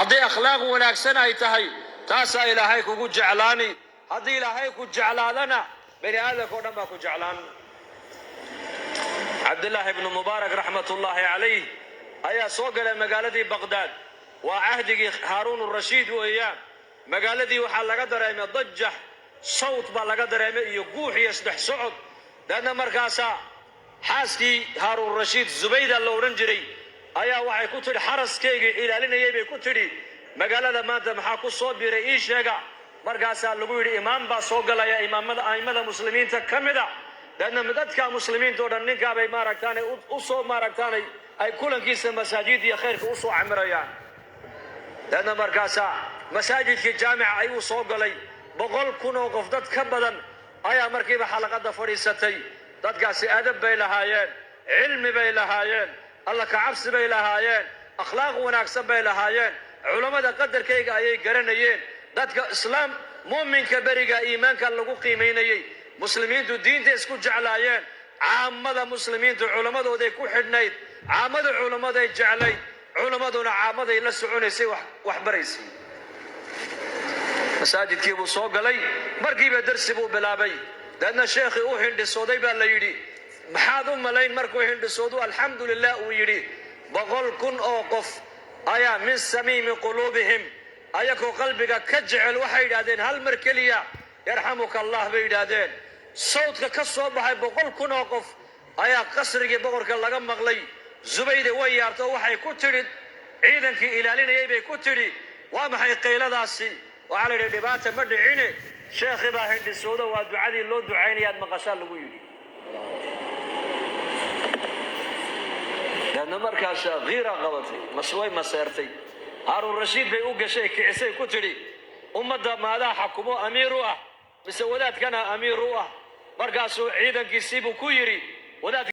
Haddii akhlaaq wanaagsan ay tahay, taasaa Ilaahay kugu jeclaani. Haddii Ilaahay ku jeclaadana, bani aadamka o dhan baa ku jeclaan. Cabdillaahi ibnu Mubaarak raxmatullaahi calayh ayaa soo galay magaaladii Baqdaad. Waa cahdigii Haaruun Rashiid weeyaan. Magaaladii waxaa laga dareemay dajax, sawt baa laga dareemay iyo guux iyo isdhex socod. Deedna markaasaa xaaskii Haaruun Rashiid, Zubayda la odhan jiray, ayaa waxay ku tidhi xaraskaygii ilaalinayay bay ku tidhi, "Magaalada maanta maxaa ku soo biiray? Ii sheega." Markaasaa lagu yidhi, "Imaam baa soo galaya, imaamada aimada muslimiinta ka mid a." Deedna dadka muslimiinta o dhan ninkaabay maaragtaanay u soo maaragtaanay ay kulankiisa masaajid iyo khayrka usoo camirayaan. Deedna markaasaa masaajidkii jaamica ayuu soo galay. 100,000 oo qof, dad ka badan, ayaa markiiba xalaqadda fadhiisatay. Dadkaasi adab bay lahaayeen, cilmi bay lahaayeen, Alla kacabsi bay lahaayeen, akhlaaq wanaagsan bay lahaayeen, culammada qadarkayga ayay garanayeen. Dadka islaam muuminka beriga iimaanka lagu qiimaynayey. Muslimiintu diinta isku jeclaayeen. Caamada muslimiintu culammadooday ku xidhnayd, caamada culammaday jeclayd, culammaduna caamaday la soconaysay, wax baraysay. Masaajidkii buu soo galay, markiiba darsi buu bilaabay. Deedna sheekhii u hindhisooday baa la yidhi. Maxaad u malayn markuu hindhisoodu "alxamdu lilah" uu yidhi? 100,000 oo qof ayaa min samiimi quluubihim, ayagoo qalbiga ka jecel, waxay yidhahdeen hal mar keliya, "yarxamuka Allah" bay yidhaahdeen. Sawdka ka soo baxay 100,000 oo qof ayaa qasrigii boqorka laga maqlay. Zubayde way yaabto, waxay ku tidhi ciidankii ilaalinayay bay ku tidhi, "Waa maxay qayladaasi?" Waxaa la yidhi, "Dhibaata ma dhicine, sheekhi baa hindhisoodo, waa ducadii loo ducaynayaad maqashaa," lagu yidhi. Deedna markaas kiira qabatay, way maseertay. Haaruun Rashiid bay u gashay, kicisay, ku tidhi, "Ummadda maadaa xakumo amiir u ah mise wadaadkana amiir u ah?" Markaasuu ciidankiisiibuu ku yidhi wadaad